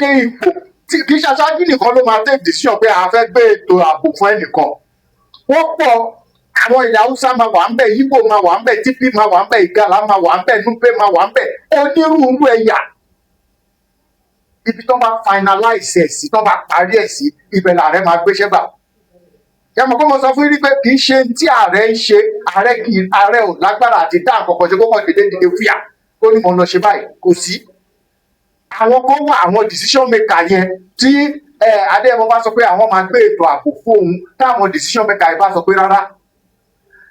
dé ipò tí kì í ṣe aṣáájú nìkan ló máa take decision pé a fẹ́ gbé ètò ààbò fún ẹnìkan. Wọ́n pọ̀. Àwọn ilẹ̀ Haúsá máa wà ń bẹ̀, Ìgbò máa wà ń bẹ̀, Tiv máa wà ń bẹ̀, Ìgalà máa wà ń bẹ̀, Núpé máa wà ń bẹ̀, onírúurú ẹ̀yà. Ibi tó bá finalize ẹ̀ sí, tó bá parí ẹ̀ sí, ibẹ̀ làárẹ̀ máa gbéṣẹ́ gbà. Ṣé mo kó mo sọ fún yín pé kì í ṣe tí ààrẹ ń ṣe? Ààrẹ kì í, ààrẹ ò lágbára àti dá nǹkan kan ṣe, kó kàn dédé dìde fúyà ó ní mo lọ ṣe báyìí. Kò sí. Àwọn kan wà, àwọn decision maker yẹn, tí Adéyẹmọ bá sọ pé àwọn máa gbé ètò ààbò fóun, táwọn decision maker yẹn bá sọ pé rárá,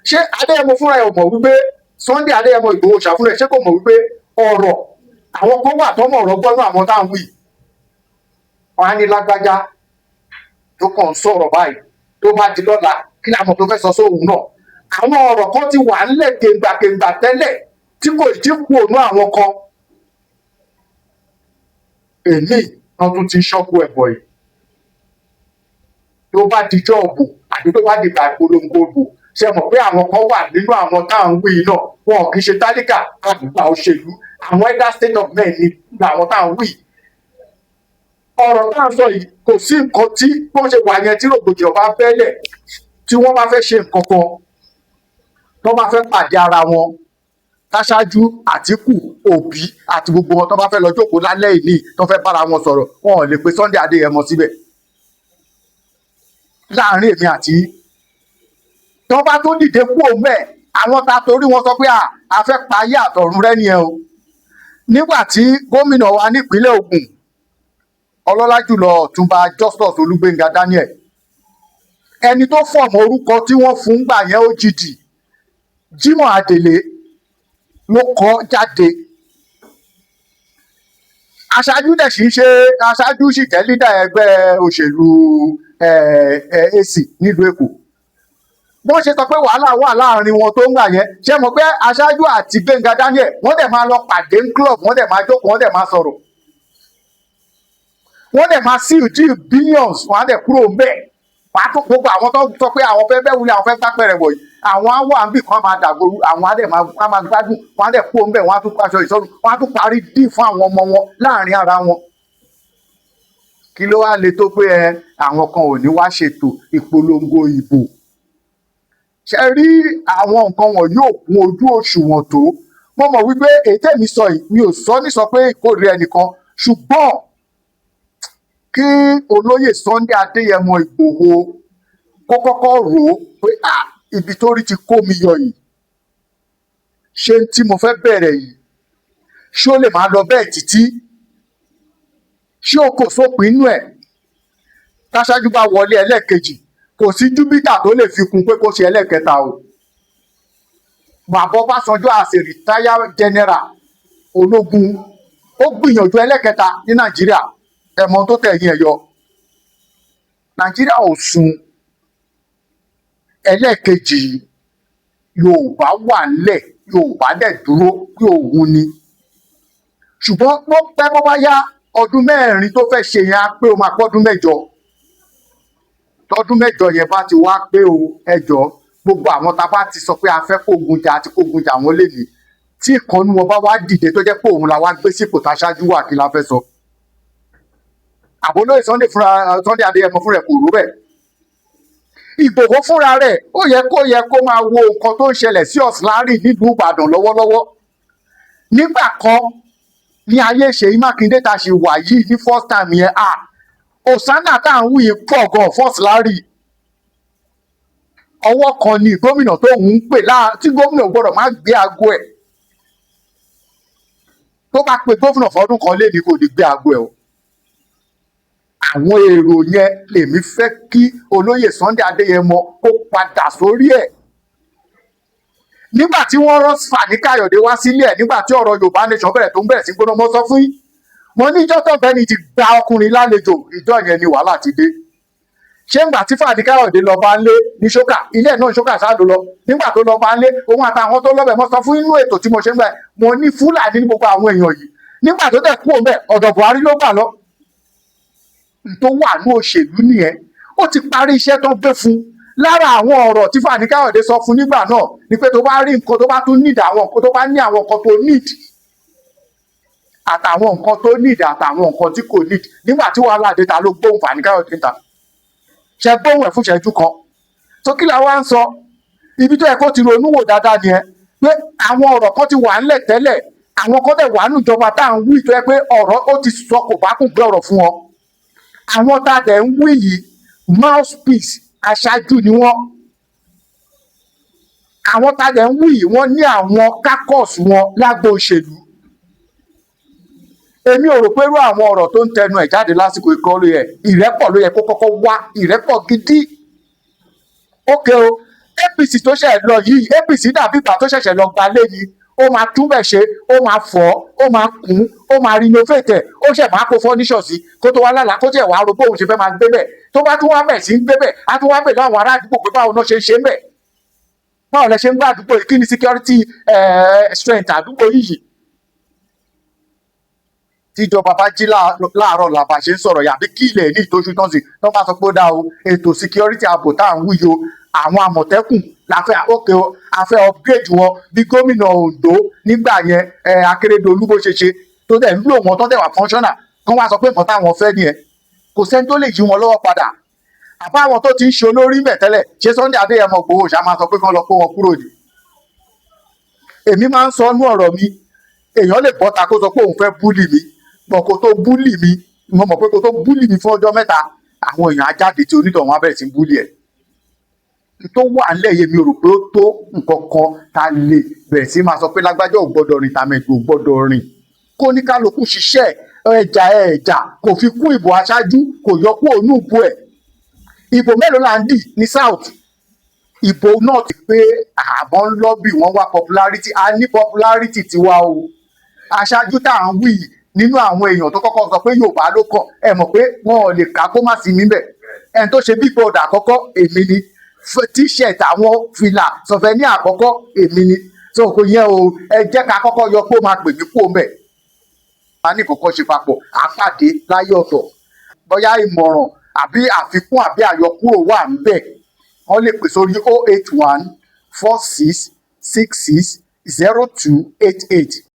ṣé Adéyẹmọ fúnra ẹ̀ ò mọ̀ wípé Sunday Adéyẹmọ Ìgbòho ṣàfúnra ẹ̀, ṣé kò mọ̀ wípé ọ̀rọ̀ àwọn kan wà tọ́mọ̀ ọ̀rọ̀ gbọ́nú àwọn táwọn wí? Wọn á ní lágbájá tó kàn ń sọ̀rọ̀ báyìí, tó bá di lọ́la, kí làwọn tó fẹ́ sọ sóhun náà? Àwọn ọ̀rọ̀ kan ti wà ńlẹ̀ kéńgbàkéńgbà tẹ́lẹ̀ tí kò tí kú ònú àwọn kan. Èmi wọn tún ti ń ṣọ́kù ẹ̀bọ̀ yìí. Tó bá dijọ́ òbò àbí tó bá dìgbà ìpolongo òbò, ṣe mọ̀ pé àwọn kan wà nínú àwọn tá à ń wí náà, wọn kì í ṣe tálíkà, àgbà òṣèlú, àwọn elder state of men ni àwọn tá à ń wí. Ọ̀rọ̀ tá à ń sọ yìí, kò sí nǹkan tí wọ́n ṣe wà yẹn tí rògbòdìyàn bá bẹ́lẹ̀, tí wọ́n bá fẹ́ ṣe nǹkan kan, tó bá fẹ́ pàdé ara wọn, táṣáájú, Àtìkù, Òbí àti gbogbo wọn tó bá fẹ́ lọ jókòó lálẹ́ ìní, tó fẹ́ bára wọn sọ̀rọ̀, wọn ò lè pe Sunday Adéyẹmọ síbẹ̀. Láàrin èmi àti yín, tó bá tún dìde kú òun bẹ́ẹ̀, àwọn ta torí wọn sọ pé a fẹ́ pa ayé àtọ̀run rẹ́ nìyẹn o. Nígbà tí gómìnà wa nípínlẹ̀ Ògùn, ọlọ́lá jùlọ Ọ̀túnba Justus Olúgbénga Daniel, ẹni tó form orúkọ tí wọ́n fún gbà yẹn, OGD, Jimoh Adele ló kọ jáde. Aṣáájú dẹ̀ sì ń ṣe aṣáájú, sì jẹ́ leader ẹgbẹ́ òṣèlú AC nílùú Èkó. Wọ́n ṣe sọ pé wàhálà wà láàrin wọn tó ń gbà yẹn, ṣé mọ̀ pé aṣáájú àti Gbẹ̀ngà Daniel, wọ́n dẹ̀ máa lọ pàdé ní club, wọ́n dẹ̀ máa jókòó, wọ́n dẹ̀ máa sọ̀rọ̀, wọ́n dẹ̀ máa seal deal billions, wọ́n á dẹ̀ kúrò ń bẹ̀. Wàá tó gbogbo àwọn tó sọ pé àwọn fẹ́ bẹ́ wulẹ̀, àwọn fẹ́ gbápẹ̀rẹ̀ wọ̀nyí, àwọn á wà níbì kan máa dàgbòrú, àwọn á dẹ̀ máa, wọ́n á máa gbádùn, wọ́n á dẹ̀ kúrò ń bẹ̀, wọ́n á tún paṣọ ìsọnù, wọ́n á tún parí deal fún àwọn ọmọ wọn láàrin ara wọn. Kí ló wá le tó pé ẹ àwọn kan ò ní wá ṣètò ìpolongo ìbò? Ṣe rí, àwọn nǹkan wọn yóò kún ojú òṣùwọ̀n tó. Mo mọ̀ wípé èyí tẹ̀mí sọ yìí, mi ò sọ ní sọ pé ìkórìíra ẹnìkan, ṣùgbọ́n kí olóyè Sunday Adéyẹmọ Ìgbòho kó kọ́kọ́ rò ó pé, ah, ibi tó rí ti kó mi yọ yìí, ṣé tí mo fẹ́ bẹ̀rẹ̀ yìí, ṣé ó lè máa lọ bẹ́ẹ̀ títí? Ṣé o kò sópin inú ẹ̀? Táṣáájú bá wọlé ẹlẹ́ẹ̀kejì, kò sí Júpítà tó lè fi kún pé kó ṣe ẹlẹ́ẹ̀kẹta o. Bàbá Ọbásanjọ́, as a retired general ológun, ó gbìyànjú ẹlẹ́ẹ̀kẹta ní Nàìjíríà. Ẹ̀mọ́ tó tẹ̀yìn ẹ̀ yọ, Nàìjíríà ò sun. Ẹlẹ́ẹ̀kejì, Yorùbá wà nílẹ̀, Yorùbá dẹ̀ dúró pé òun ni. Ṣùgbọ́n bó pẹ́ bó bá yá, ọdún 4 tó fẹ́ ṣe yẹn á pé, ó máa pọ́dún 8. Tọdún 8 yẹn bá ti wá pé o, ẹjọ́, gbogbo àwọn tá a bá ti sọ pé a fẹ́ kógun jà àti kógun jà wọ́n lè ní, tí ìkànnì wọn bá wá dìde tó jẹ́ pé òun la wá gbé sípò táṣáájú wà, kí la fẹ́ sọ? Àbólóyè Sunday fúnra, Sunday Adéyẹmọ fúnra ẹ̀ kò rú bẹ́ẹ̀. Ìgbòho fúnra rẹ̀, ó yẹ kó máa wo nǹkan tó ń ṣẹlẹ̀ sí Ọ̀sìlárì nílùú Ìbàdàn lọ́wọ́lọ́wọ́. Nígbà kan ní ayé Ṣèyí Mákindé tá a ṣì wà yìí, ní first time yẹn, ah, Osana tá à ń wí yìí pọ̀ gan fọ́sìlárì. Ọwọ́ kan ni gómìnà tó ń pè láà tí gómìnà gbọ́dọ̀ má gbé aago ẹ̀. Tó bá pe gómìnà fọdún kan lé ní, kò ní gbé aago ẹ̀ o. Àwọn èrò yẹn lèmi fẹ́ kí olóyè Sunday Adéyẹmọ kó padà sórí ẹ̀. Nígbà tí wọ́n rán Fani Káyọ̀dé wá sílé ẹ̀, nígbà tí ọ̀rọ̀ Yorùbá nation bẹ̀rẹ̀, tó ń bẹ̀rẹ̀ sí gbóná, mọ́ sọ fún yín, mo ní ìjọ tó bẹ́ni ti gba ọkùnrin lálejò, ìjọ yẹn ni wàhálà ti dé. Ṣé ńgbà tí Fani Káyọ̀dé lọ bá ń lé ní ṣókà, ilé ẹ̀ náà ṣókà ṣáà ló lọ. Nígbà tó lọ bá ń lé, òun àtàwọn tó lọ́bẹ̀, mọ́ sọ fún inú ètò tí mo ṣe ń gbà, mo ní Fúlàní ní gbogbo àwọn èèyàn yìí. Nígbà tó dẹ̀ kú òun bẹ̀, ọ̀dọ̀ Buhari ló gbà lọ. Tó wà ní òṣèlú nìyẹn, ó ti parí iṣẹ́ tó gbé fún. Lára àwọn ọ̀rọ̀ tí Fani Káyọ̀dé sọ fún nígbà náà ni pé tó bá rí nǹkan, tó bá tún need àwọn nǹkan, tó bá ní àwọn nǹkan tó need, Àtàwọn nǹkan tó need àtàwọn nǹkan tí kò need. Nígbà tí wàhálà dé, ta ló gbóhùn Fani Káyọ̀dé ta? Ṣe gbóhùn ẹ̀ fún ìṣẹ́jú kan? Tó kí la wá ń sọ? Ibi tó yẹ kó ti ronú wò dáadáa nìyẹn, pé àwọn ọ̀rọ̀ kan ti wà ńlẹ̀ tẹ́lẹ̀, àwọn kan dẹ̀ wà níjọba tá à ń wí, tó yẹ pé ọ̀rọ̀ ó ti sọ kò bá kùn gbé ọ̀rọ̀ fún wọn. Àwọn tá a dẹ̀ ń wí yìí, mouthpiece aṣáájú ni wọ́n. Àwọn tá a dẹ̀ ń wí yìí, wọ́n ní àwọn caucus wọn lágbo òṣèlú. Èmi ò rò pé irú àwọn ọ̀rọ̀ tó ń tẹnu ẹ̀ jáde lásìkò ìkọlù yẹ. Ìrẹ́pọ̀ ló yẹ kó kọ́kọ́ wá, ìrẹ́pọ̀ gidi. Ókè o, APC tó ṣẹ̀ lọ yìí, APC dàbí ìgbà tó ṣẹ̀ṣẹ̀ lọ gbalé ni. Ó máa túbẹ̀ ṣe, ó máa fọ̀, ó máa kùn, ó máa renovate ẹ̀, ó ṣẹ̀ máa kó furniture sí, kó tó wá lálàá, kó tiẹ̀ wá ro bóun ṣe fẹ́ máa gbé bẹ̀. Tó bá tún wá bẹ̀ sí ń gbé bẹ̀, á tún wá bẹ̀ láwọn ará àdúgbò pé báwo náà ṣe ń ṣe ń bẹ̀, báwo lẹ ṣe ń gbé àdúgbò yìí, kí ni security strength àdúgbò yìí. Tíjọba bá jí láàárọ̀ làbà ṣe ń sọ̀rọ̀ yàbí kí ilẹ̀ ní ìtòṣù tán sí, tó bá sọ pé ó dá o, ètò security, ààbò tá à ń wúyo, àwọn Àmọ̀tẹ́kùn la fẹ́, ókè o, a fẹ́ upgrade wọn bí gómìnà Ondo nígbà yẹn, Akérédolú, bó ṣe ṣe tó dẹ̀ ń lò wọ́n, tó dẹ̀ wà functional, kán wá sọ pé nǹkan táwọn fẹ́ nìyẹn, kò sẹ́ni tó lè yí wọn lọ́wọ́ padà. Àbá àwọn tó ti ń ṣe olórí ń bẹ̀ tẹ́lẹ̀, ṣé Sunday Adéyẹmọ Ìgbòho ṣá máa sọ pé kán lọ kó wọn kúrò ní? Èmi máa ń sọ nú ọ̀rọ̀ mi, èèyàn lè bọ́ta kó sọ pé òun fẹ́ bully mi bọ̀, kó tó bully mi, mo mọ̀ pé kó tó bully mi fún ọjọ́ 3, àwọn èèyàn á jáde tí onítọ̀hún á bẹ̀rẹ̀ sí bully ẹ̀. Tó wà nílẹ̀ yìí, mi ò rò pé ó tó nǹkan kan tá a lè bẹ̀rẹ̀ sí máa sọ pé lágbájá ò gbọ́dọ̀ rìn, tàmẹ̀dù ò gbọ́dọ̀ rìn. Kó ní kálukú ṣiṣẹ́ ẹja ẹja, kò fi kún ìbò aṣáájú, kò yọ kúrò ní ìbò ẹ̀. Ìbò mélòó là ń dì ní South? Ìbò náà ti pé àbọ̀ ń lobby, wọ́n wá popularity. A ní popularity tiwa o. Aṣáájú tá à ń wí yìí, nínú àwọn èèyàn tó kọ́kọ́ sọ pé Yorùbá ló kàn, ẹ mọ̀ pé wọn ò lè kà kó má sí mi bẹ̀. Ẹni tó ṣe big brother àkọ́kọ́, èmi ni. T-shirt, àwọn fìlà souvenir àkọ́kọ́, èmi ni. So kò yẹ o, ẹ jẹ́ ká kọ́kọ́ yọ pé ó máa pè mí kú òun bẹ̀. A ní kọ̀ọ̀kan ṣe papọ̀, àpàdé láyé ọ̀tọ̀. Bóyá ìmọ̀ràn àbí àfikún àbí àyọkúrò wà ń bẹ̀, wọ́n lè pè sórí 08146660288.